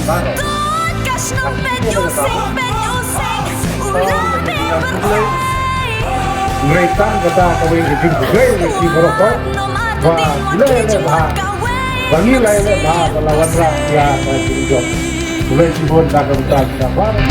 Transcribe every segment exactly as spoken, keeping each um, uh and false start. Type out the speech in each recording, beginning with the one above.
Ngi tang kata kawei ka jingkhublei ïa phi baroh. Ba ngi la ïaleh bha, ba ngi la ïaleh bha ba la wanrah ïa ka jingjop. Khublei shibun na ka bynta jong phi baroh.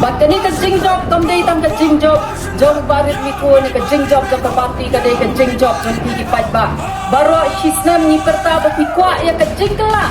Bad kane ka jingjop kam dei tang ka jingjop jong u Bah Riewmihkhun, ka jingjop jong ka party, ka dei ka jingjop jong phi ki paidbah. Baroh shi snem ngi pyrta ba phi kwah ïa ka jingkylla.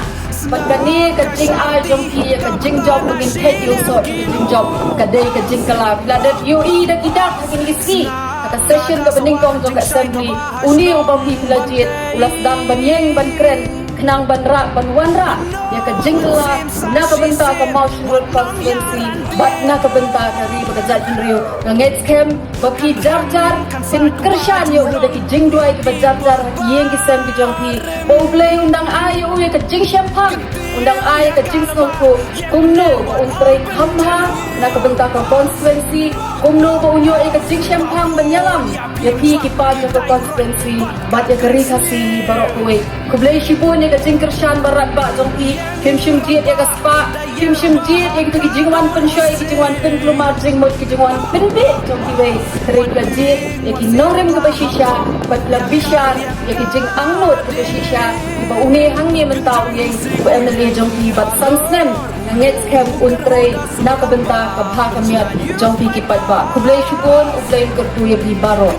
Bad kane ka jingai jong phi ïa ka jingjop, ngin theh ïa u soh ka jingjop, ka dei ka jingkylla. Phi la dep ïohi da ki dak ha kine ki sngi ha ka session kaba nyngkong jong ka assembly. Une uba phi phi la jied u la sdang ban ïeng ban kren khnang ban rah ban wanrah ïa ka jingkylla na ka bynta ka Mawshynrut constituency bad na ka bynta ka ri bad ka jaitbynriew. Nga ngeit skhem ba phi jar jar phin kyrshan ïa u da ki jingduwai kiba jar jar ha ki ïing ki sem ki jong phi. Ba U Blei un dang ai ïa u ïa ka jingshemphang, un dang ai ïa ka jingsngewthuh kumno ba un trei kham bha na ka bynta ka constituency, kumno ba un ïoh ïa ka jingshemphang ban ïalam ïa phi ki paid jong ka constituency bad ïa ka ri Khasi baroh kawei. Khublei shibun ïa ka jingkyrshan baratbah jong phi. Phim shym jied ïa ka spah, phim shym jied ïa kito ki jingwan pynshoi, ki jingwan pynkulmar jingmut, ki jingwan pynbieit jong kiwei. Hynrei phi la jied ïa ki nongrim kiba shisha bad phi la bishar ïa ki jingangnud kiba shisha, kiba une hangne mynta u ïeng u MLA jong phi bad san snem. Nga ngeit skhem un trei na ka bynta ka bha ka miat jong phi ki paidbah. Khublei shibun, U Blei un kyrkhu ïa phi baroh.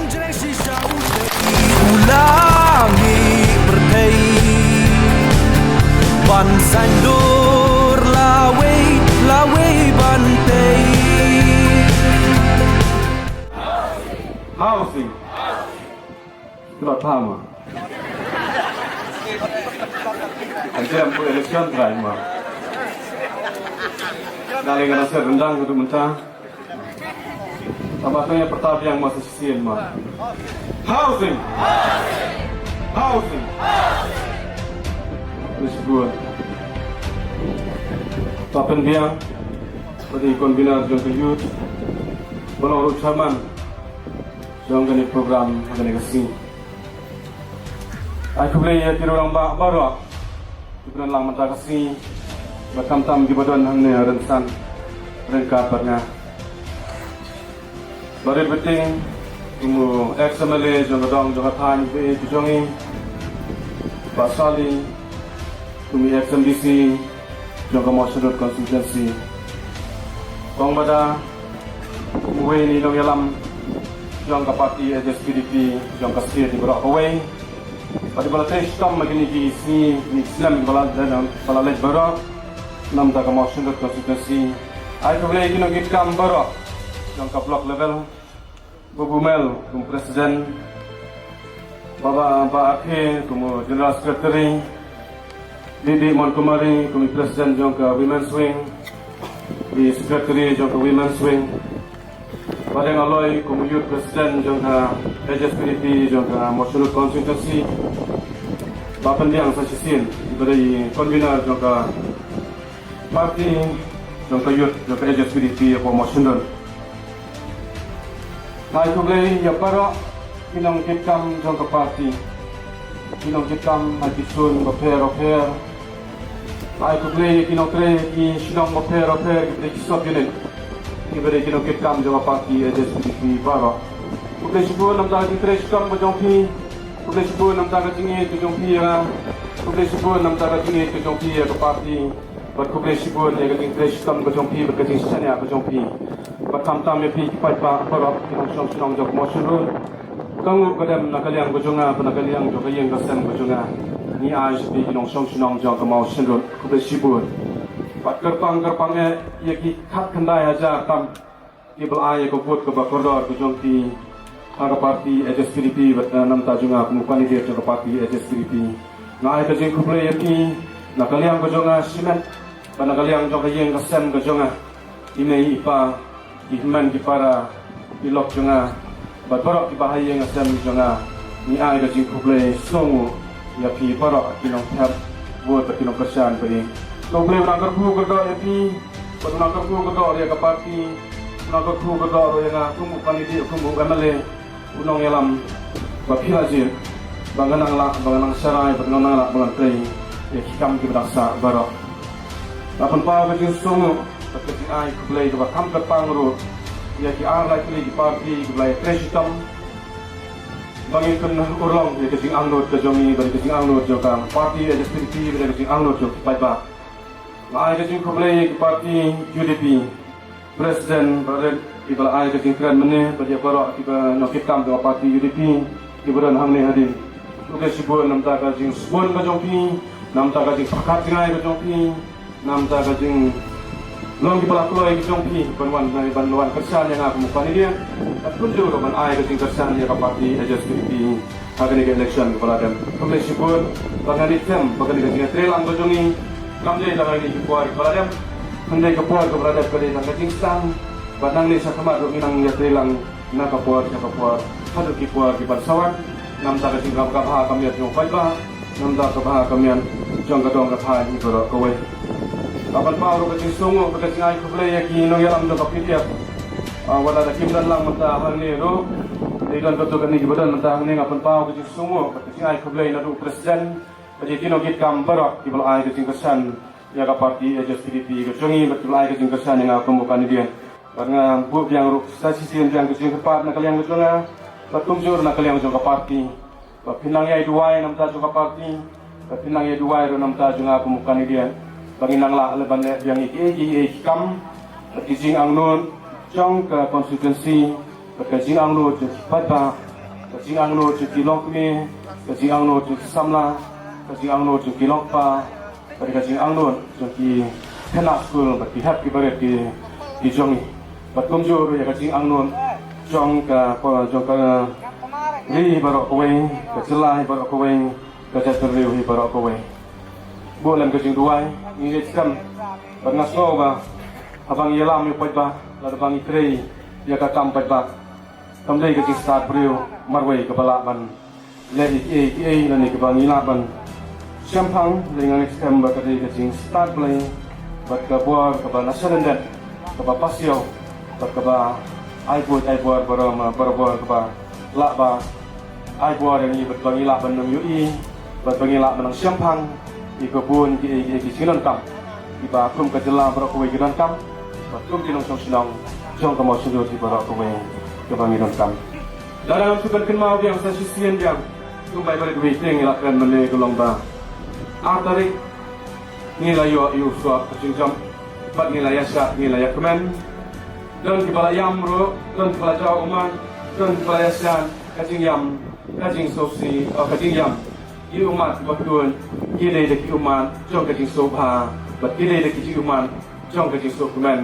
U la mih pyrthei ban saiñdur lawei lawei ban tei. Housing. Ki la phah ma. Kan jam ku election trai ma. Dali ngana ser rendang ku tu mynta. Tama tanya pertabiang masa sisien ma. Housing. Housing. Terus gua. Tapen biang. Bad i convener jong ka youth, ba long ruh chairman jong kane program ha kane ka sngi. Ai khublei ïa ki rangbah baroh kiba don lang mynta ka sngi, bad khamtam kiba don hangne ha rynsan ryngkat bad nga. Barit Beting kum u ex MLA jong ka dong jong ka thaiñ ba ïeit jong i, Bah Sali kum i ex MDC jong ka Mawshynrut constituency. Kong Bada kum uwei na i nongïalam jong ka party HSPDP jong ka state baroh kawei. Bad iba la trei shitom ha kine ki sngi, kine ki snem ba la, ba la leit baroh na bynta ka Mawshynrut constituency. Ai khublei ïa ki nongkitkam baroh jong ka block level. Babu Mel kum president, Baba, Bah Akhe kum general secretary, Didi Monkumari kum president jong ka women's wing, i secretary jong ka women's wing. Bah Deng Aloi kum youth president jong ka HSPDP jong ka Mawshynrut constituency. Bah Pynbiang sa shisien, iba dei convener jong ka party jong ka youth jong ka HSPDP hapoh Mawshynrut. Ai khublei ïa baroh ki nongkitkam jong ka party, ki nongkitkam ha ki zone bapher bapher. Ai khublei ïa ki nongtrei ha ki shnong bapher bapher, kiba dei ki sub unit, kiba dei ki nongkitkam jong ka party HSPDP baroh. Khublei shibun na bynta ka jingtrei shitom ka jong phi. Khublei shibun na bynta ka jingïeit ka jong phi ïa nga. Khublei shibun na bynta ka jingïeit ka jong phi ïa ka party. Bad khublei shibun ïa ka jingtrei shitom ka jong phi bad ka jingshaniah ka jong phi. Bad khamtam ïa phi ki paidbah baroh ki nongshong shnong jong ka Mawshynrut. Ka nguh ka dem na ka liang ka jong nga bad na ka liang jong ka ïing ka sem ka jong nga. Ngi ai sha phi ki nongshong shnong jong ka Mawshynrut khublei shibun. Bad kyrpang kyrpang eh ïa ki khatkhyndai hajar tam kiba la ai ïa ka vote kaba kordor ka jong ki. Ha ka party H S P D P bad, eh, namta jong nga kum u candidate jong ka party H S P D P. Nga ai ka jingkhublei ïa phi na ka liang ka jong nga shimet bad na ka liang jong ka ïing ka sem ka jong nga. I mei i pa, ki hynmen ki para, ki lok jong nga bad baroh kiba ha ïing ha sem jong nga. Ngi ai ka jingkhublei sngewnguh ïa phi baroh ki nongthep vote bad ki nongkyrshan ba ïing. Khublei u nang kyrkhu kyrdoh ïa phi bad u nang kyrkhu kyrdoh ïa ka party. U nang kyrkhu kyrdoh ïa nga kum u candidate, kum u M L A, u nongïalam ba phi la jied ba ngan nang lah, ba ngan nang sharai, ba ngan nang lah, ba ngan trei ïa ki kam kiba dang sah baroh. Nga pynpaw ka jingsngewnguh bad ka jingai khublei kaba kham kyrpang ruh ïa ki ar lai tylli ki party kiba la ïatrei shitom ba ngin pynurlong ïa ka jingangnud ka jong ngi bad ka jingangnud jong ka party H S P D P bad ka jingangnud jong ki paidbah. Nga ai ka jingkhublei ïa ki party U D P, President bad rit kiba la ai ka jingkren mynne bad ïa baroh kiba nongkitkam jong ka party U D P kiba don hangne hadien. Khublei shibun namta ka jingsbun ka jong phi, namta ka jingpyrkhat jngai ka jong phi, namta ka jinglong kiba la kloi ka jong phi ban wan, ban wan kyrshan ïa nga kum u candidate. Bad kumjuh ruh ban ai ka jingkyrshan ïa ka party H S P D P ha kane ka election kaba la dep. Khublei shibun ba ngan ïathuh ba kane ka jingïatreilang ka jong ngi kam dei tang ha kine ki por kiba la dep. Hynrei ka por kaba la dep ka dei tang ka jingstad. Bad nangne shakhmat ruh ngin nang ïatreilang na ka por sha ka por haduh ki por kiban sa wan. Namta ka jingkam ka bha ka miat jong u paidbah, namta ka bha ka miat jong ka dong ka thaiñ hi baroh kawei. Nga pynpaw ruh ka jingsngewnguh bad ka jingai khublei ïa ki nongïalam jong ka P D F. Ah, wat la da kim don lang mynta hangne ruh, dei don katto katne kiba don mynta hangne, nga pynpaw ka jingsngewnguh bad ka jingai khublei naduh u President bad ïa ki nongkitkam baroh kiba la ai ka jingkyrshan ïa ka party H S P D P ka jong ngi bad kiba la ai ka jingkyrshan ïa nga kum u candidate. Bad nga buh biang ruh sa shisien biang ka jingkyrpad na ka liang ka jong nga bad kumjuh na ka liang jong ka party. Ba phin nang ïai duwai namta jong ka party, ba phin nang ïai duwai ruh namta jong nga kum u candidate. Ba ngin nang lah leh ban leh biang ïa kiei kiei ki kam bad ki jingangnud jong ka constituency, bad ka jingangnud jong ki paidbah, ka jingangnud jong ki longkmie, ka jingangnud jong ki samla, ka jingangnud jong ki longkpa, bad ka jingangnud jong ki khynnah skul bad ki hep ki barit ki, ki jong ngi. Bad kumjuh ruh ïa ka jingangnud jong ka, jong ka ri hi baroh kawei, ka jylla hi baroh kawei, ka jaitbynriew hi baroh kawei. Buh lem ka jingduwai, ngi ngeit skhem bad nga sngew ba haba ngi ïalam ïa u paidbah, lada ba ngi trei ïa ka kam paidbah, kam dei ka jingstad briew marwei kaba lah ban leh ïa kiei kiei lane kaba ngi lah ban shemphang. Lei nga ngeit skhem ba ka dei ka jingstad Blei bad ka bor kaba na sha lyndet, kaba pasiaw bad kaba ai buit ai bor baroh, ma barabor, kaba lah ba ai bor ïa ngi bad ba ngi lah ban ym ïohi bad ba ngi lah ban nang shemphang ïa ka bun kiei kiei ki jingdonkam kiba kum ka jylla baroh kawei ki donkam bad kum ki nongshong shnong jong ka Mawshynrut hi baroh kawei kaba ngi donkam. Lada ngam shu pynkynmaw biang sa shisien biang, kumba i Barit Waiting i la kren mynne ka long ba ar tarik ngi la ïoh ïa u soh ka jingjop bad ngi la ïaishah, ngi la ïakmen. Don kiba la ïam ruh, don kiba la jaw ummat, don kiba la ïaishah ka jingïam, ka jingsngewsih, oh, ka jingïam. Ki ummat kiba kut ki dei da ki ummat jong ka jingsngewbha bad ki dei da ki jingummat jong ka jingsngewkmen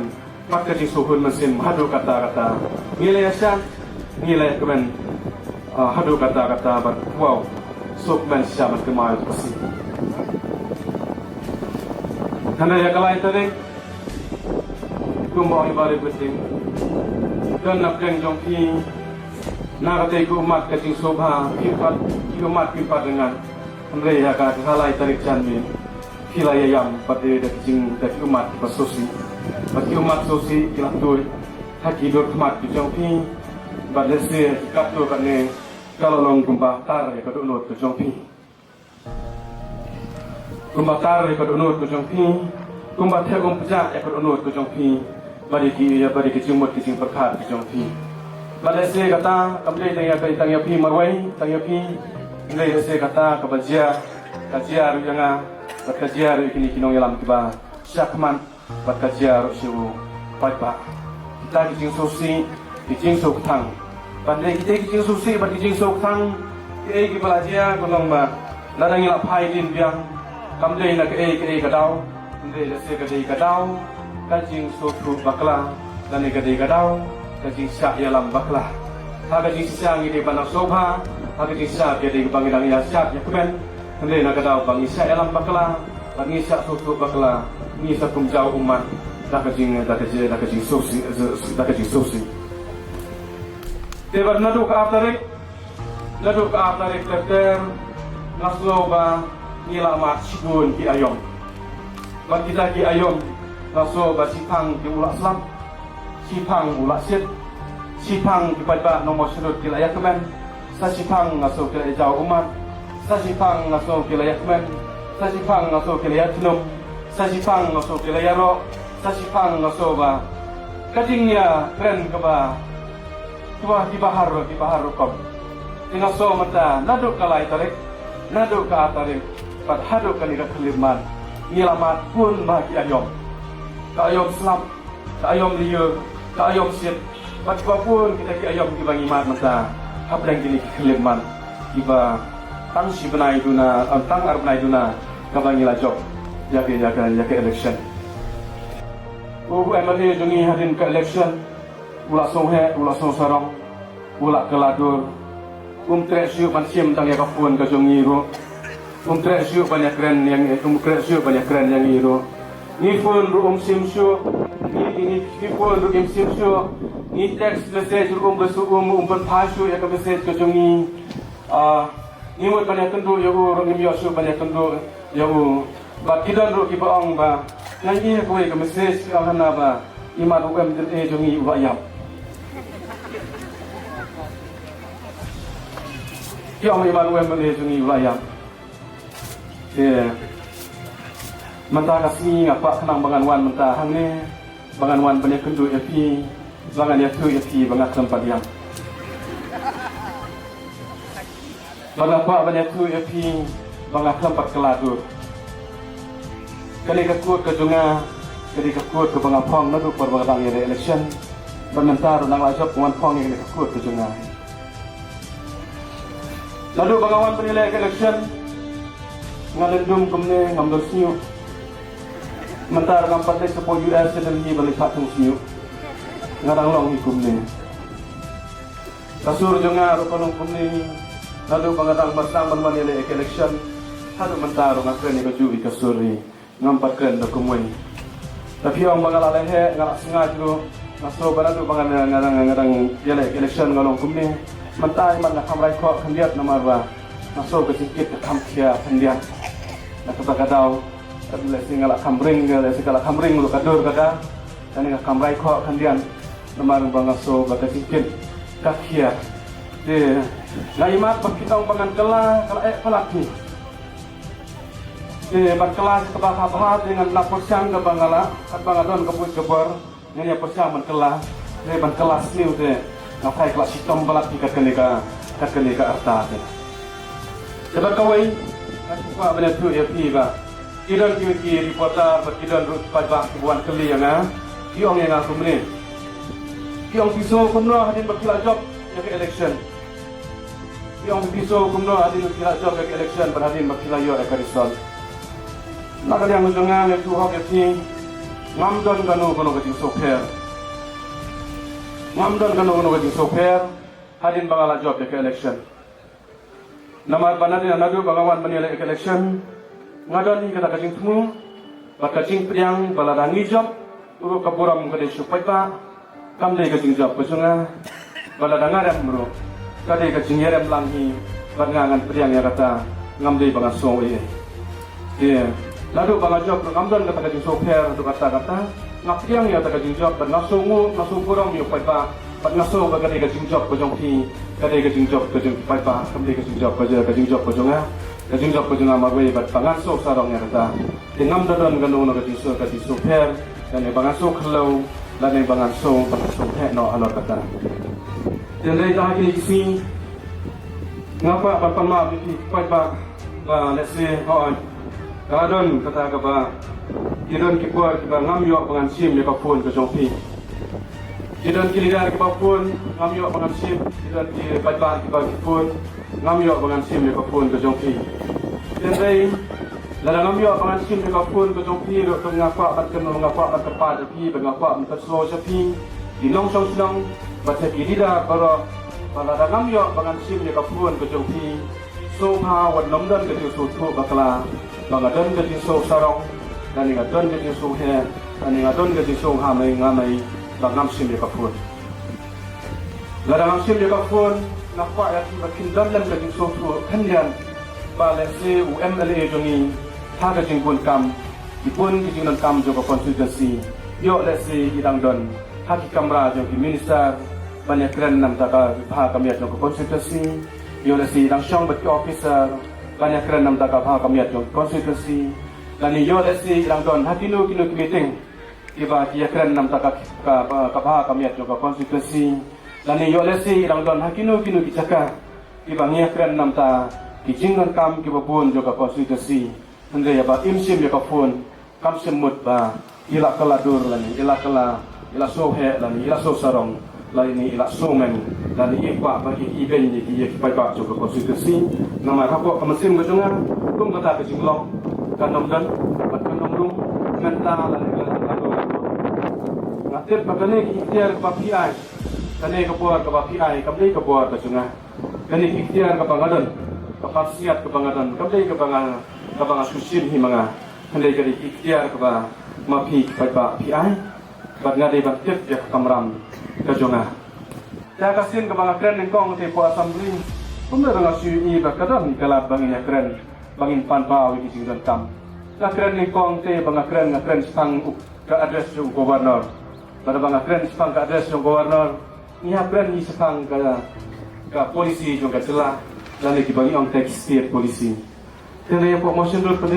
bad ka jingsngewhun mynsiem haduh katta katta. Ngi la ïaishah, ngi la ïakmen, ah, haduh katta katta bad, wow, sngewkmen shisha ban kynmaw ïa u Khasi. Hynrei ïa ka lai tarik, kumba ong i Barit Waiting, don na pdeng jong phi na katei ka ummat ka jingsngewbha, phi pat, ki ummat phi pat ryngkat. Hynrei ïa ka, ka lai tarik janmiet phi la ïa ïam pat da ki jing, da ki ummat kiba sngewsih bad ki ummat sngewsih ki la tuid ha ki dur khmat ki jong phi. Bad lehse ki katto katne ka la long kumba tar ïa ka dohnud ka jong phi, kumba tar ïa ka dohnud ka jong phi, kumba thep um pjah ïa ka dohnud ka jong phi. Bad ïa ki, ïa bad ïa ki jingmut ki jingpyrkhat ki jong phi. Bad lehse kata kam dei tang ïa, tang ïa phi marwei, tang ïa phi. Hynrei lehse kata kaba jia, ka jia ruh ïa nga bad ka jia ruh ïa kine ki nongïalam kiba shakhmat bad ka jia ruh sha u paidbah. Kita ki jingsngewsih, ki jingsngewkthang. Bad dei kita ki jingsngewsih bad ki jingsngewkthang, kiei kiba la jia ka long ba lada ngi la phai dien biang, kam dei na kaei kaei ka daw, hynrei lehse ka dei ka daw ka jingsngewthuh bakla, lane ka dei ka daw ka jingshah ïalam bakla. Ha ka jingshisha ngi dei ban nang sngewbha, ha ka jingshisha ka dei ba ngi dang ïa shad ïa kmen. Hynrei na ka daw ba ngi shah ïalam bakla, ba ngi shah sngewthuh bakla, ngi sa kum jaw ummat da ka jing, da ka jing, da ka jingsngewsih, da ka jingsngewsih. Te bad naduh ka ar tarik, naduh ka ar tarik ter ter, nga sngew ba ngi la mad shibun ki aïom. Bad kita ki aïom, nga sngew ba shiphang ki u la slap, shiphang u la shit, shiphang ki paidbah nongmoshnut ki la ïa kmen, sa shiphang nga sngew ki la ïa jaw ummat, sa shiphang nga sngew ki la ïa kmen, sa shiphang nga sngew ki la ïa thnum, sa shiphang nga sngew ki la ïa roh, sa shiphang nga sngew ba ka jingïakren kaba, kiba, kiba har, kiba har rukom. Te nga sngew mynta naduh ka lai tarik, naduh ka ar tarik, bad haduh kane ka khyllipmat, ngi la mad bun bah ki aïom. Ka aïom slap, ka aïom lyiur, ka aïom shit, bad kiba bun kita ki aïom kiba ngi mad mynta hapdeng kine ki khyllipmat, kiba tang shi bnai duna, em, tang ar bnai duna kaba ngi la jop ïa ka, ïa ka, ïa ka election. U MLA jong ngi hadien ka election, u la sngewheh, u la sngewsarong, u la kylla dur. Um treh shuh ban shim tang ïa ka phone ka jong ngi ruh. Um treh shuh ban ïakren ïa ngi, um treh shuh ban ïakren ïa ngi ruh. Ngi phone ruh um shim shuh. Ngi, ngi, ngi phone ruh um shim shuh. Ngi text message ruh um ba shuh, um, um pynphai shuh ïa ka message ka jong ngi. Ah, ngi mut ban ïakynduh ïa u ruh ngim ïoh shuh ban ïakynduh ïa u. Bad ki don ruh kiba ong ba, nga ïohi ïa kawei ka message ka ong hana ba i mat u MLA jong ngi u la ïap. Ki ong i mat u MLA jong ngi u la ïap. Te mynta ka sngi nga kwah khnang ba ngan wan mynta hangne, ba ngan wan ban ïakynduh ïa phi, ba ngan ïathuh ïa phi ba nga khlem pat ïap. Ba nga kwah ban ïathuh ïa phi ba nga khlem pat kylla dur. Kane ka kut ka jong nga, kane ka kut kaba nga phong naduh por ba nga dang ïaleh election. Bad mynta ruh nang la jop wan phong ïa kane ka kut ka jong nga. Naduh ba nga wan ban ïaleh election, nga lyndum kumne, ngam don shñiuh. Mynta ruh ngam pat leit shapoh US sha Delhi ban leit phah thung shñiuh. Nga dang long hi kumne. Ka sur jong nga ruh ka long kumne, naduh ba nga dang ba sdang ban wan ïaleh ïa ka election haduh mynta ruh nga kren ïa kajuh hi ka sur hi, ngam pat kren da kumwei. Lada phi ong ba nga la leheh, nga la sngaid ruh, nga sngew ba naduh ba nga, nga, nga, nga dang ïaleh ïa ka election nga long kumne. Mynta i mat nga kham rai khoh khyndiat namar ba nga sngew ka jingkit ka kham khia khyndiat. Na kata ka daw, lehse nga la kham ring, lehse ka la kham ring ruh ka dur kata. Kane nga kham rai khoh khyndiat namar ba nga sngew ba ka jingkit ka khia. Te nga i mat ba phi ong ba ngan kylla, ka la eh palat hi. Te ban kylla kaba kha bha te ngan nang pyrshang kaba nga lah, katba nga don ka buit ka bor ngan ïa pyrshang ban kylla. Te ban kylla sniew te nga phai kylla shitom palat hi kat kane ka, kat kane ka rta te. Te bad kawei nga kwah ban ïathuh ïa phi ba ki don ki, ki reporter bad ki don ruh ki paidbah kiba wan kylli ïa nga, ki ong ïa nga kumne. Ki ong phi sngew kumno hadien ba phi la jop ïa ka election. Ki ong phi sngew kumno hadien ba phi la jop ïa ka election bad hadien ba phi la ïoh ïa ka result. Na ka liang jong nga nga ïathuh hok ïa phi, ngam don kano kano ka jingsngewpher. Ngam don kano kano ka jingsngewpher hadien ba nga la jop ïa ka election. Namar ba naduh, naduh ba nga wan ban ïaleh ïa ka election, nga don hi kata ka jingthmu bad ka jingpdiang ba lada ngi jop ruh ka burom ka dei sha u paidbah, kam dei ka jingjop ka jong nga. Bad lada nga rem ruh ka dei ka jingïarem lang hi, bad nga ngan pdiang ïa kata, ngam dei ba nga sngew ei ei. Te naduh ba nga jop ruh ngam don kata ka jingsngewpher haduh katta katta. Nga pdiang ïa kata ka jingjop bad nga sngewnguh, nga sngew burom ïa u paidbah. Bad nga sngew ba ka dei ka jingjop ka jong phi, ka dei ka jingjop ka jong u paidbah, kam dei ka jingjop ka jong, ka jingjop ka jong nga. Ka jingjop ka jong nga marwei bad ba ngan sngew sarong ïa kata. Te ngam da don kano kano ka jingsngew, ka jingsngewpher, lane ba ngan sngew khlaw, lane ba ngan sngew, ba ngan sngew heh noh halor kata. Te hynrei ha kine ki sngi nga kwah ban pan map ïa phi ki paidbah. Ba lehse, hooid, ka la don kata kaba ki don ki por kiba ngam ïoh ba ngan shim ïa ka phone ka jong phi. Ki don ki leader kiba phone, ngam ïoh ba ngan shim. Ki don ki paidbah kiba ki phone, ngam ïoh ba ngan shim ïa ka phone ka jong phi. Hynrei lada ngam ïoh ba ngan shim ïa ka phone ka jong phi ruh, to nga kwah ban kynmaw, nga kwah ban kyrpad ïa phi, ba nga kwah ban pynsngew sha phi ki nongshong shnong bad sha ki leader baroh, Ba lada ngam ïoh ba ngan shim ïa ka phone ka jong phi, sngewbha wat nym don ka jingsngewthuh bakla ba nga don ka jingsngewsarong, lane nga don ka jingsngewheh, lane nga don ka jingsngewhamei ngamei ba ngam shim ïa ka phone. Lada ngam shim ïa ka phone, nga kwah ïa phi ba phin don lem ka jingsngewthuh khyndiat ba lehse u M L A jong ngi ha ka jingbun kam, ki bun ki jingdonkam jong ka constituency, ïoh lehse i dang don ha ki kamra jong ki minister ban ïakren na ka bynta ka bha ka miat jong ka constituency. Ïoh lehse i dang shong bad ki officer ban ïakren na ka bynta ka bha ka miat jong ka constituency. Lane ïoh lehse i dang don ha kino kino ki meeting kiba ki ïakren na ka bynta ka, ka, ka bha ka miat jong ka constituency. Lane ïoh lehse i dang don ha kino kino ki jaka kiba ngi ïakren na ka bynta ki jingdonkam kiba bun jong ka constituency. Hynrei haba im shim ïa ka phone, kam shym mut ba i la kylla dur lane i la kylla, i la sngewheh lane i la sngewsarong lane i la sngewmeng lane i kwah ba i, i beiñ ïa ki, ïa ki paidbah jong ka constituency. Namar hapoh ka mynsiem ka jong nga, kum kata ka jinglong kan ym don bad kan ym rung mynta lane ka la ka la. Nga tip ba kane ka iktiar kaba phi ai, kane ka bor kaba phi ai kam dei ka bor ka jong nga. Kane ka iktiar kaba nga don, ka pansngiat kaba nga don, kam dei kaba nga, kaba nga shu shim hi ma nga. Hynrei ka dei ka iktiar kaba ma phi ki paidbah phi ai bad nga dei ban tip ïa ka kamram ka jong nga. Te ha ka sien kaba nga kren nyngkong te hapoh assembly, kumno ruh nga shu ïohi ba ka don ka lad ba ngin ïakren, ba ngin pan paw ïa ki jingdonkam. Nga kren nyngkong te ba nga kren, nga kren shaphang u, ka address jong u governor. Bad haba nga kren shaphang ka address jong u governor, ngi hap kren hi shaphang ka, ka policy jong ka jylla, lane kiba ngi ong te ki state policy. Te lei hapoh Mawshynrut pat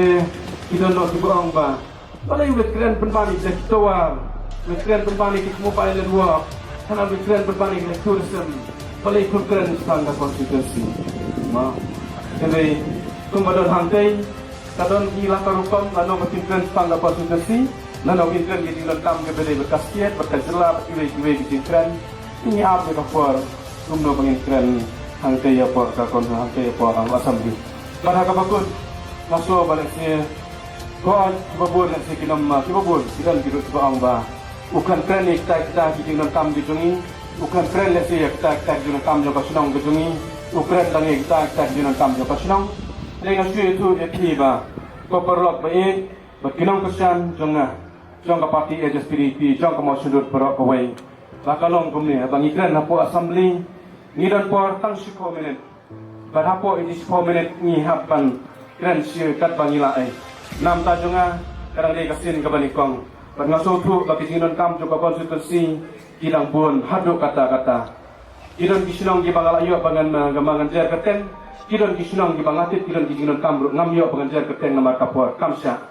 ki don noh kiba ong ba balei wei kren pynban ïa ki tower, wei kren pynban ïa ki mobile network, hana wei kren pynban ïa ki tourism, balei phim kren shaphang ka constituency. Ma, te lei kumba don hangtei, ka don ki la ka rukom, lano ba kin kren shaphang ka constituency, lano kin kren ki jingdonkam kiba dei bad ka state bad ka jylla bad kiwei kiwei ki jingkren. Ngi ap ïa ka por kumno ba ngin kren hangtei hapoh ka kon, hangtei hapoh ka assembly. Bad ha kaba kut, nga sngew ba lehse ko kiba bun lehse ki nym, kiba bun ki don ki ruh kiba ong ba u kren kren ïa kita kita ki jingdonkam ki jong ngi, u kren kren lehse ïa kita kita ki jingdonkam jong ka shnong ka jong ngi, u kren tang ïa kita kita ki jingdonkam jong ka shnong. Te nga shu ïathuh ïa phi ba ko paralok ba ïeit bad ki nongkyrshan jong nga, jong ka party H S P D P, jong ka Mawshynrut baroh kawei, ba ka long kumne, haba ngi kren hapoh assembly ngi don por tang shiphew minit. Bad hapoh ïa ki shiphew minit ngi hap ban kren shi katba ngi lah ei. Namta jong nga ka dang dei ka sien kaba nyngkong. Bad nga sngewthuh ba ki jingdonkam jong ka constituency ki dang bun haduh katta katta. Ki don ki shnong kiba nga la ïoh ba ngan, eh, ba ngan jer kyrteng. Ki don ki shnong kiba nga tip ki don ki jingdonkam ruh ngam ïoh ba ngan jer kyrteng namar ka por kam shah.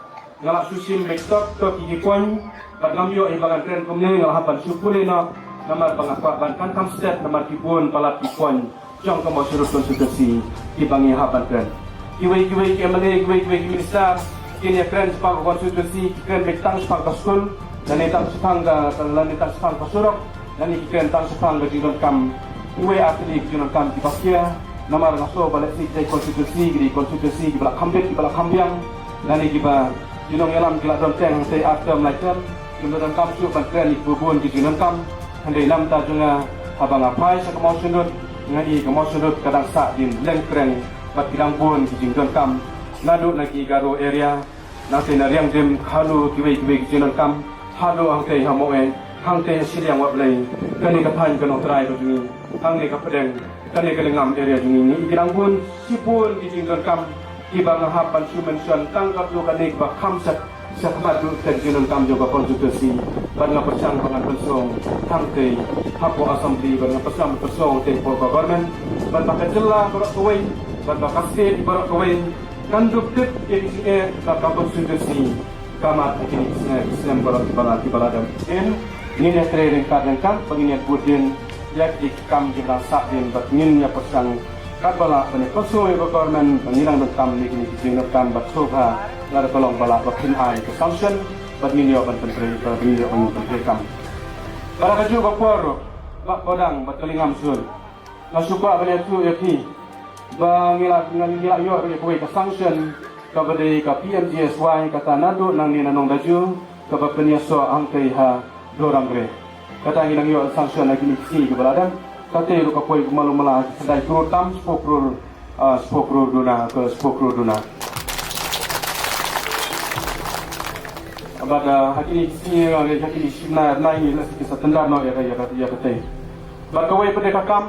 Nga la shu shim beit tok tok ki ki point bad ngam ïoh ïa ba ngan kren kumne, nga la hap ban shu pule noh namar ba nga kwah ban khamtam stet namar ki bun palat ki point jong ka Mawshynrut constituency kiba ngi hap ban kren. Kiwei kiwei ki M L A, kiwei kiwei ki minister kin ïa kren shaphang ka constituency, ki kren beit tang shaphang ka skul, lane tang shaphang ka, lane tang shaphang ka surok, lane ki kren tang shaphang ka jingdonkam kiwei ar tylli ki jingdonkam kiba khia. Namar nga sngew ba lehse kita ki constituency ki dei constituency kiba la kham bit, kiba la kham biang, lane kiba ki nongïalam ki la don teng hangtei ar term lai term, kim donkam shuh ban kren ïa kiba bun ki jingdonkam. Hynrei namta jong nga, haba nga phai sha ka Mawshynrut, nga i ka Mawshynrut ka dang sahdien lengkreng bad ki dang bun ki jingdonkam. Naduh na ki Garo area, nangtei na Riangdim, haduh kiwei kiwei ki jingdonkam, haduh hangtei ha Mawei, hangtei ha shiliang Wah Blei, kane ka thaiñ ka Nongtrai ka jong ngi, hangne ka Pdeng, kane ka Lyngngam area jong ngi, ngi i ki dang bun shibun ki jingdonkam kiba nga hap ban shu mention tang katto katne kaba kham sha, sha khmat ruh ka jingdonkam jong ka constituency. Bad nga pyrshang ba ngan pynsong hangtei hapoh assembly, bad nga pyrshang pynsong hangtei hapoh government, bad ba ka jylla baroh kawei, bad ba ka state baroh kawei kan dup tip ïa ki jingeh ba ka constituency ka mat ha kine ki snem, ki snem baroh kiba la, kiba la dep. Ngin, ngin ïatrei ryngkat ryngkat, ba ngin ïabud dien ïa ki kam kiba dang sahdien, bad ngin ïa pyrshang katba lah ban ïa pynsngew ïa ka government ba ngi dang donkam ïa kine ki jingdonkam, bad sngewbha lada ka long ba lah ba phin ai ka sanction, bad ngin ïoh ban pyntrei, bad ngin ïoh ban pyntrei kam. Bad ha kajuh ka por, Bah Baudang bad ka Lyngngam Sur, nga shu kwah ban ïathuh ïa phi ba ngi la, ngi la ïoh ruh ïa kawei ka sanction kaba dei ka P M G S Y, kata naduh nangne na Nongdaju kaba pynïasoh hangtei ha Doramgre. Kata ngi nang ïoh sanction ha kine ki sngi kiba la dep. Kata ruh ka poi kumba lum la, ka dei klur tam, spokor klur, ah, spokor klur duna, ka spokor klur duna. Bad, ah, ha kine ki sngi, ah, ha kine ki sngi, na, na, ngi la ki sa tender noh ïa ka, ïa ka, ïa kata. Bad kawei pat de ka kam,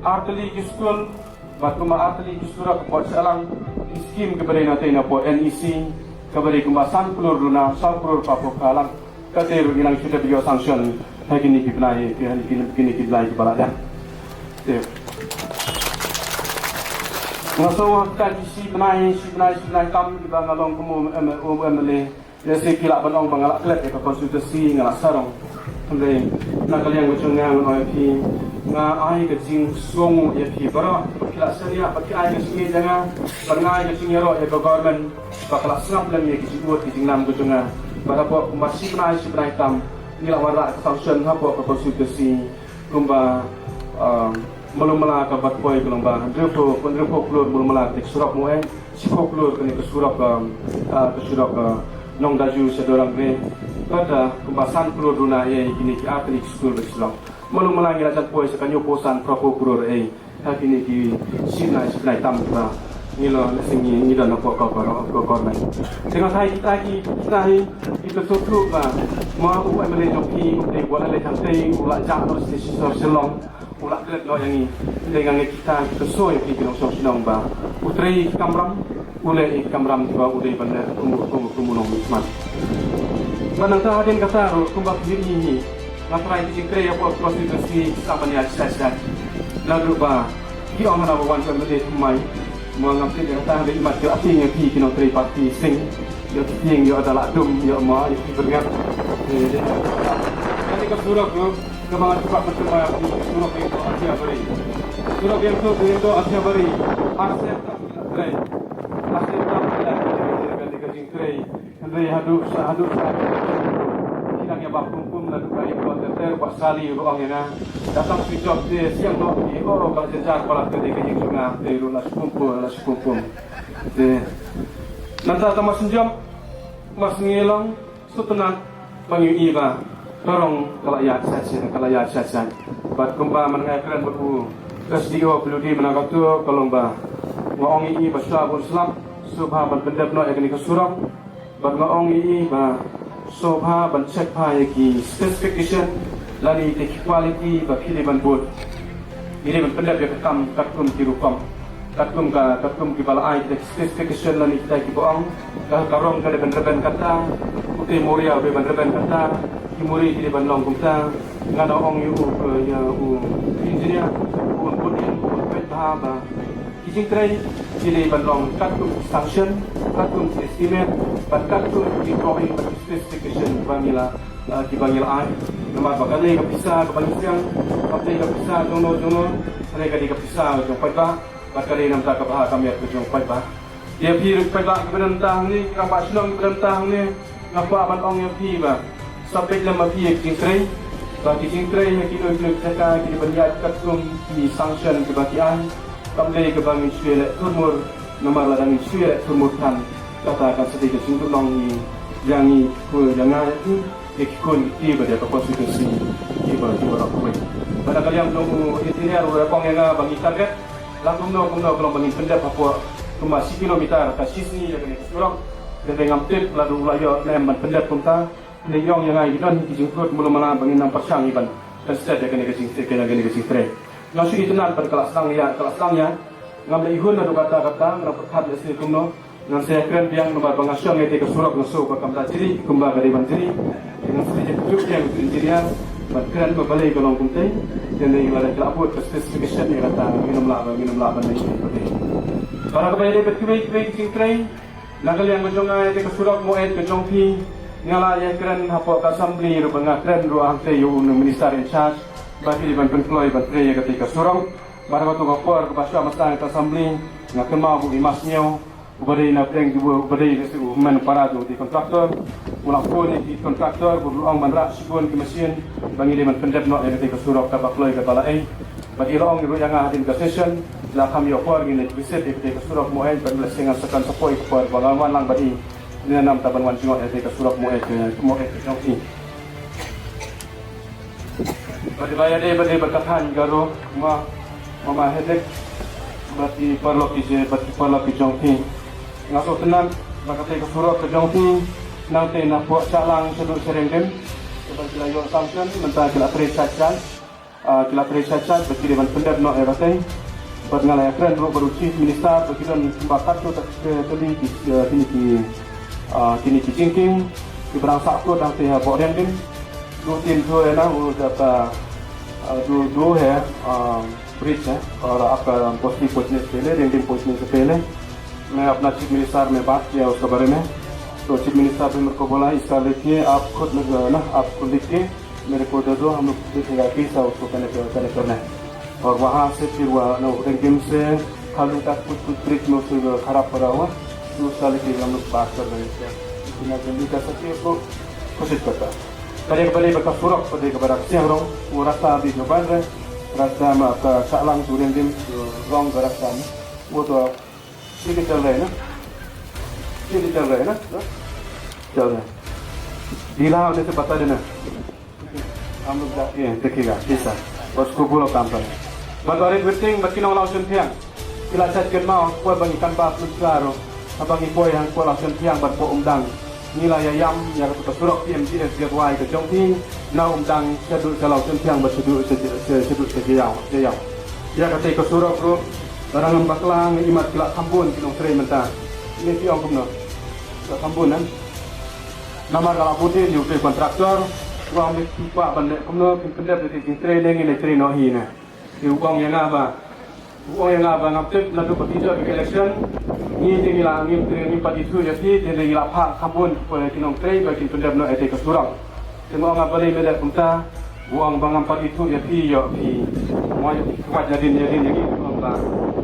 artylli ki skul, bad kumba artylli ki surok ka poi sha lang, ki skim kaba dei na tei na poi N E C, kaba dei kumba san klur duna, san klur pa pok ka lang. Kata ruh ngi nang shu dep ïoh sanction ha kine ki bnai, ha kine, kine ki bnai kiba la dep. Te nga sngew ha kita ki shi bnai, shi bnai, shi bnai tam kiba nga long kum u M-, u M L A. Lehse ki lah ban ong ba nga lah klet ïa ka constituency, nga lah sarong. Hynrei na ka liang ka jong nga ngan ong ïa phi, nga ai ka jingsngew ïa phi baroh. Ki lah shaniah bad ki ai ka jingïeit ïa nga, bad nga ai ka jingïaroh ïa ka government ba ka lah sngap lem ïa ki jingud ki jingnam ka jong nga. Bad hapoh kumba shi bnai shi bnai tam ngi lah wanrah ka sanction hapoh ka constituency. Kumba, um, malu mala ka bat poi ka long ba hynriewphew, hynriewphew klur malu mala ka surok Moe, shiphew klur kane ka surok, um, uh, ka surok, uh, Nongdaju sha Dorang Gre. Bad, uh, kumba san klur duna ïa kine ki artylli ki skul ba ki surok. Malu mala ngi la jan poi sha ka hynñiewphew san phraphew klur ei. Ha kine ki shi bnai shi bnai tam ba ngi la lehse ngi, ngi don hapoh ka, ka, ka, ka government. Te nga thai kita ki, kita hi, kita sngewthuh ba ma u M L A jong phi u dei u la leit hangtei u la jah noh sha shisha Shillong. U la klet noh ïa ngi. Te nga ngeit kita ki kyrshah ïa ki ki nongshong shnong ba u trei kamram, u leh ïa ki kamram kiba u dei ban leh kum, kum, kum u nongmihkhmat. Bad nangta hadien kata ruh kumba phi ïohi hi, nga trai ki jingtrei hapoh constituency ki sa ban ïaid shai shai. Naduh ba ki ong hana ba wan ban leh thymmai. Mo ngam tip ïa kata hynrei imat ki la tieng ïa phi ki nongtrei party sing. Ïoh ki tieng, ïoh da la dum, ïoh mo, ïoh ki byrngat. Eh, dei. Kane ka surok ruh, kaba nga shu kwah ban tip ba ka surok ïa ka Athiabari. Surok ïa ka, ïa ka Athiabari. Arsien tam ki la trei. Arsien tam ki la trei. Kane ka jingtrei. Hynrei haduh sa, haduh sa. Ki dang ïa bam pum pum naduh ba ïa ka ter ter, Bah Sali ruh ong ïa nga. Datang switch off te siang noh ki, oh, ka la jynjar palat ka dei ka ïing jong nga. Te ruh la shu pum pum, la shu pum pum. Te nangta tang ba synjop, ba sngi long, sngewtynnat ba ngi ïohi ba ka rong ka la ïaid shai shai, ka la ïaid shai shai. Bad kumba man nga ïakren bad u S D O Pyrdi mynta ka tu ka long ba nga ong ïa i ba shuwa ban slap, sngewbha ban pyndep noh ïa kane ka surok. Bad nga ong ïa i ba sngewbha ban check bha ïa ki specification lane ïa ki quality ba phi dei ban bud. Ngi dei ban pyndep ïa ka kam katkum ki rukom, katkum ka, katkum kiba la ai kita ki specification lane kita kiba ong ka, ka rong ka dei ban rben kata, utei muria u dei ban rben kata, ki muri ki dei ban long kumta. Nga da ong ïa u, ïa u engineer, u bud ïa u peit bha ba ki jingtrei ki dei ban long katkum ki sanction, katkum ki estimate, bad katkum ki drawing bad ki specification kiba ngi la, eh, kiba ngi la ai. Namar ba ka dei ka pisa kaba ngi seng, ka dei ka pisa jong no jong no, ka dei ka dei ka pisa jong paidbah, bad ka dei namar ka bha ka miat ka jong paidbah. Ïa phi ruh paidbah kiba don tang ne, ki rangbah shnong kiba don tang ne, nga kwah ban ong ïa phi ba sa peit lem ma phi ïa ki jingtrei, ba ki jingtrei ïa kino kino ki jaka ki dei ban ïaid katkum ki sanction kiba ki ai. Kam dei kaba ngin shu ïaleh thurmur, namar lada ngin shu ïaleh thurmur than, kata kan sa dei ka jingduhnong ïa ngi, ïa ngi, ïa nga ïa phi, ïa ki khun ki kti ba dei ka constituency kiba, kiba rah kawei. Bad na ka liang jong u engineer u la ong ïa nga ba ngi target la kumno kumno ka long ba ngin pyndep hapoh kumba shi kilometer ka shi sngi ïa kane ka surok. Te ngam tip lada u la ïoh ne em ban pyndep kumta. Ngi ong ïa nga, ngi don ki jingkut mula mala ba ngin nang pyrshang ïa ban pynstet ïa kane ka jingtrei, kane ka jingtrei. Nga shu itynnad bad ka la sdang ïa, ka la sdang ïa. Ngam da ihun naduh kata kata, ngam pyrkhat ïa shuh kumno. Ngan sa ïakren biang namar ba nga shong ïa kata ka surok nga sngew ba kam da jri kumba ka dei ban jri. Ngan sa ïakren biang u engineer ban kren ba balei ka long kumtei. Te ngi la da ka la bud ka specification ïa kata, ngin ym lah ba, ngin ym lah ban leh kumtei. Para kaba ïadei bad kiwei kiwei ki jingtrei. Na ka liang ka jong nga ïa ka surok Moed ka jong phi, nga la ïakren hapoh ka assembly ruh ba nga kren ruh hangtei ïa u minister in charge ba ki dei ban pynkloi ban trei ïa kata ka surok. Bad ha kato ka por kaba shu mynta ka assembly nga kynmaw ba u Imasngew uba dei na pdeng, uba dei u hynmen para jong u contractor, u la phone ïa ki contractor ba u la ong ban rah shibun ki machine ba ngi dei ban pyndep noh ïa kata ka surok kaba kloi kaba la ei. Bad i la ong ruh ïa nga hadien ka session, la kham ïoh por ngin leit visit ïa kata ka surok Moed, bad lehse ngan sa kan sa poi ka por ba ngan wan lang bad i. Ngan ym ta ban wan jngoh ïa kata ka surok Moed, Moed ka jong i. Bad ba ïadei bad dei bad ka thaiñ Garo, ma, ma, ma Hedek, bad ki paralok ki je, bad ki paralok ki jong phi. Nga sngewtynnat ba katei ka surok ka jong phi nangtei na pdeng Shahlang shaduh sha Riangdim. Te bad ki la ïoh sanction, mynta ki la trei shait shait. Ah, ki la trei shait shait bad ki dei ban pyndep noh ïa katei. Bad nga la ïakren ruh bad u Chief Minister ba ki don kumba katto katne tylli ki, eh, kine ki, ah, kine ki jingkieng kiba dang sah kut dang tei hapoh Riangdim. Duh tin duh ïa na u da ka, ah, duh, duh hai, ah, bridge hai, aur aapka Basti pahunchne se pehle, Riangdim pahunchne se pehle main apna Chief Minister main baat kiya, uske baare mein. To Chief Minister bhi mere ko bola, iska likh ke aap khud, na, aap khud likh ke mere ko de do, hum log dekhenge kaisa usko connect, connect karna hai. Aur wahan se phir wahan, na, Riangdim se Khalu tak kuch, kuch bridge mein usko kharab padha hua, to uska likh ke hum log baat kar rahe hain. Jitna jaldi kar sakte hain, usko koshish karta. Bad kaba dei bad ka surok, bad kaba dei bad ka surok, wo rasta bhi jo ban raha hai, rasta mein aapka Shahlang to Riangdim, jo wrong ka rasta mein, wo to ठीक है, चल रहे हैं ना? ठीक है, चल रहे हैं ना? चल रहे हैं। ढीला होने से बता देना। हम लोग जाके हैं, देखिएगा, ठीक है। बस को बोलो काम करें। Bad u Rit Witting bad ki nong Lawshonphiang ki la shait kynmaw, poi ba ngi kam ba pynshai ruh, haba ngi poi hangtei Lawshonphiang bad poi Umdang. Ngi la ïa ïam ïa katu ka surok P M G S G Y ka jong phi, na Umdang shaduh sha Lawshonphiang bad shaduh sha, sha, shaduh sha Jaïaw, Jaïaw. Ïa katei ka surok ruh, lada ngam bakla nga i mat ki la kham bun ki nongtrei mynta. Ngi ki ong kumno? Ki la kham bun, eh? Namar ka la bud ïa u trei contractor, u ong me kwah ban leh kumno, kin pyndep ïa ki jingtrei ne ngin leit trei noh hi ne. Te u ong ïa nga ba, u ong ïa nga ba ngam tip naduh ba ki jop ïa ka election, ngi te ngi la, ngim, ngim pat ithuh ïa phi, te ngi la phah kham bun ki nongtrei ba kin pyndep noh ïa katei ka surok. Te nga ong nga balei me leh kumta, u ong ba ngam pat ithuh ïa phi, ïoh phi. Mo ïoh phi kwah ïa dien ïa dien ïa ngi, u ong ba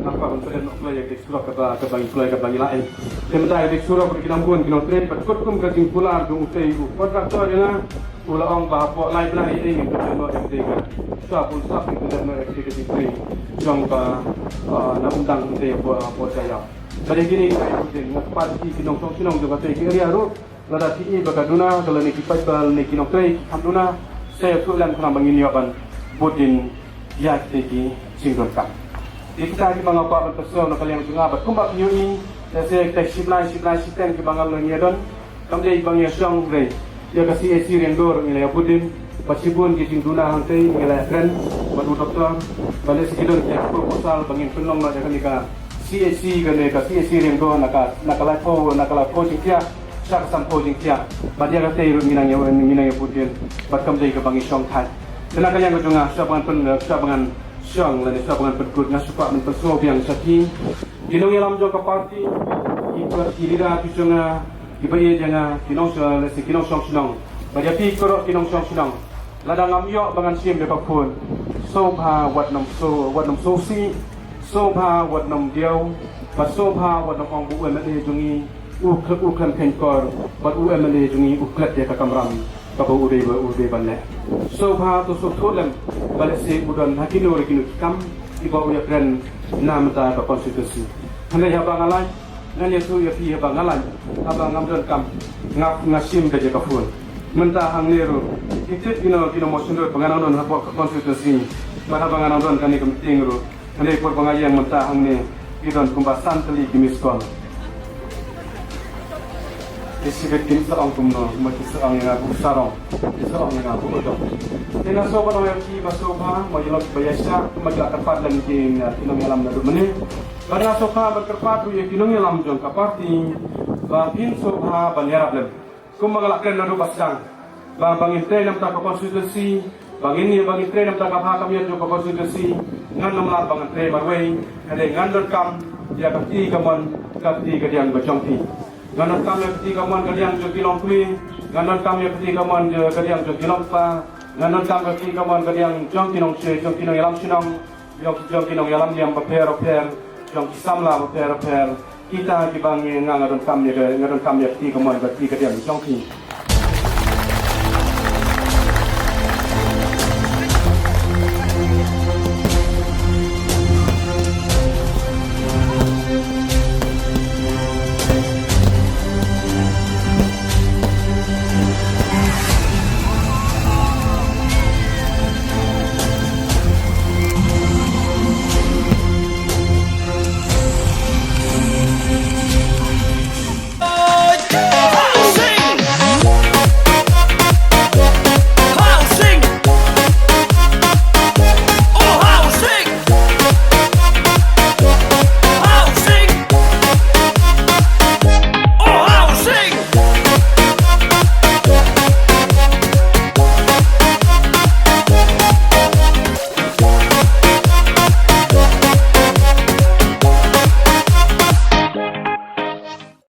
ngam pat ban pyndep noh ïa katei surok kaba, kaba ngi kloi kaba ngi la ai. Te mynta ïa katei surok ki nang bun ki nongtrei, bad kut kum ka jingkular jong utei u contractor ïa nga, u la ong ba hapoh lai bnai ei ngin pyndep noh ïa katei ka. Sa bun sap ngin pyndep noh ïa katei ka jingtrei jong ka, ah, na Umdang utei hapoh, hapoh Jaïaw. Bad ïa kine ki ai bud dien, nga kyrpad ïa ki nongshong shnong jong katei ka area ruh. Lada phi i ba ka duna, ka lane ki paidbah lane ki nongtrei ki kham duna, sa ïathuh lem khnang ba ngin ïoh ban bud dien ïa kitei ki jingdonkam. Ïa kita kiba nga kwah ban pynsngew na ka liang jong nga bad kumba phi ïohi, lehse kita shibnai, shibnai shiteng kiba nga la ïa don, kam dei ba ngi ïa shong, hynrei ïa ka C H C Riangdo ruh ngi la ïa bud dien, bad shibun ki jingduna hangtei ngi la ïa kren bad u doktor, bad lehse ki don ki proposal ba ngin pynlong noh ïa kane ka C H C, kane ka C H C Riangdo na ka, na ka laiphew, na ka laiphew jingthiah sha ka sanphew jingthiah. Bad ïa katei ruh ngi nang ïa, ngi nang ïa bud dien, bad kam dei kaba ngi shong thait. Te na ka liang ka jong nga, shuwa ba ngan pyn, shuwa ba ngan shong lane shuwa ba ngan pynkut, nga shu kwah ban pynsngew biang sha phi ki nongïalam jong ka party, ki, ki leader ki jong nga, kiba ïeit ïa nga, ki nongshong, lehse ki nongshong shnong. Bad ïa phi baroh ki nongshong shnong, lada ngam ïoh ba ngan shim ïa ka phone, sngewbha wat nym sngewsih, sngewbha wat nym diaw, bad sngewbha wat nym ong ba u M L A jong ngi u khlem, u khlem kheiñkor, bad u M L A jong ngi u klet ïa ka kamram kaba u dei ba, u dei ban leh. Sngewbha to sngewthuh lem ba lehse u don ha kino re kino ki kam kiba u ïakren na bynta ka constituency. Hynrei haba nga lait, ngan ïathuh ïa phi haba nga lait, haba ngam donkam, nga, nga shim beit ïa ka phone. Mynta hangne ruh, ki tip kino, kino mo shynrut ba nga nang don hapoh ka constituency. Bad haba nga nang don kane ka meeting ruh, hynrei por ba nga ïeng mynta hangne, ki don kumba san tylli ki missed call. Ki shibit kim sa ong kumno, ma ki sa ong ïa nga ba u sarong, ki sa ong ïa nga ba u dong. Te nga sngewbha ban ong ïa phi ba sngewbha, mo ïa lok ba ïa shah, kumba ki la kyrpad lem ki, ki nongïalam naduh mynne. Bad nga sngewbha ban kyrpad ruh ïa ki nongïalam jong ka party ba phin sngewbha ban ïarap lem. Kumba nga la kren naduh ba sdang, ba, ba ngin trei na bynta ka constituency, ba ngin ïa, ba ngin trei na bynta ka bha ka miat jong ka constituency, ngan nym lah ba ngan trei marwei, hynrei ngan donkam ïa ka kti kamon, ka kti kadiang ka jong phi. Ngan donkam ïa ka kti kamon kadiang jong ki longkmie, ngan donkam ïa ka kti kamon jong, kadiang jong ki longkpa, ngan donkam ïa ka kti kamon kadiang jong ki nongshei, jong ki nongïalam shnong, jong, jong ki nongïalam niam bapher bapher, jong ki samla bapher bapher, kita kiba ngi, nga, nga donkam ïa ka, nga donkam ïa ka kti kamon bad kti kadiang jong ki.